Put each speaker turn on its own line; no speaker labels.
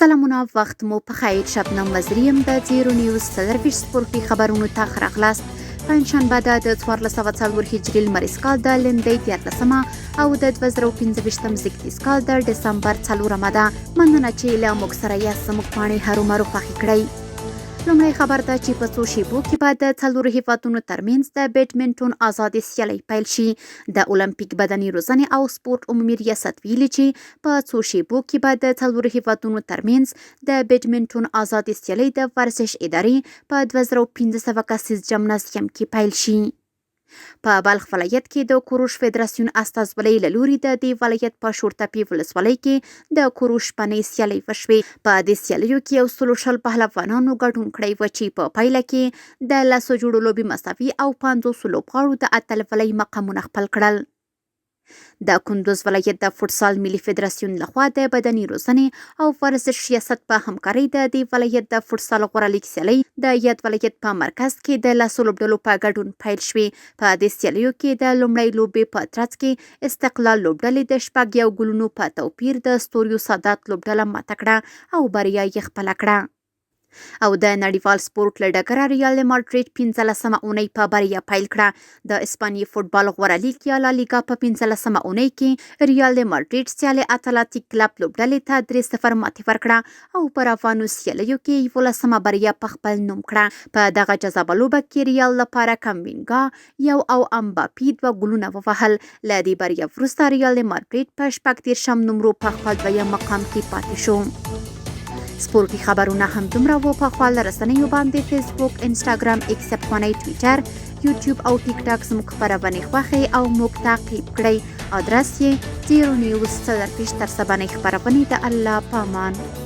سلامونه، وخت مو په خیر. شبنم وزیري یم، د زیرو نیوز 24 سپورتي خبرونو ته ښه راغلاست. پنجشنبه ده د 1404 هجري لمریز کال د لیندۍ 13مه او د 2025 زیږدیز کال د ډسمبر 4مه ده. مننه چې له موږ سره یاست. زموږ پاڼې هرومرو خوښې کړئ. لومړی خبر ده چې په څو شیبو کې به د څلورو هیوادونو ترمنځ د بیډمنټون ازادې سیالۍ پیل شي. د المپیک بدني روزنې او سپورت عمومي ریاست ویلي چې په څو شیبو کې به د څلورو هیوادونو ترمنځ د بیډمنټون ازادې سیالۍ د ورزش ادارې په 2500 کسیز جمنازیم کې پیل شي. په بلخ ولایت کې د کوروش فدراسیون استازولۍ له لوري د دې ولایت په شورتپې ولسوالۍ کې د کوروش شپنۍ سیالۍ وشوې. په دې سیالیو کې 120 پهلوانانو ګډون کړی و چې په پایله کې د لسو جوړو لوبې مساوي او 50 لوبغاړو د اتلولۍ مقامونه خپل کړل. د کندوز ولایت د فوټسال ملي فدراسیون لخوا د بدني روزنې او ورزش ریاست په همکارۍ د دې ولایت د فوټسال غوره لیګ سیالۍ د یاد ولایت په مرکز کې د لسو لوبډلو په ګډون پیل شوې. په دې سیالیو کې د لومړۍ لوبې په ترڅ کې استقلال لوبډلې د 6 1 ګولونو په توپیر د ستوریو سادات لوبډله ماته کړه او بریا یې خپله کړه. او د نړیوال سپورت له ډګره ریال ماډریډ 15مه اونۍ په بریا پیل کړه. د اسپانیې فوټبال غوره لیګ یا لالیګا په 15مه اونۍ کې ریال ماډریډ سیالې اتلاتیک کلب لوبډلې ته 3-0 ماتې ورکړه او په روانو سیالیو کې 11مه بریا په خپل نوم کړه. په دغه جذابه لوبه کې ریال لپاره کموینګا یو او امباپي دوه ګولونه ووهل. له دې بریا وروسته ریال ماډریډ په 36 نمرو په خپل دویم مقام کې پاتې شو. سپورتي خبرونه هم دومره وو. په خواله رسنیو باندې فیسبوک، انسټاګرام، ایکس پخوانی ټویټر، یوټیوب او ټیک ټاک زموږ خپرونې خوښې او موږ تعقیب کړئ. ادرس یې زیرو نیوز 24. تر سبانۍ خپرونې د الله پامان.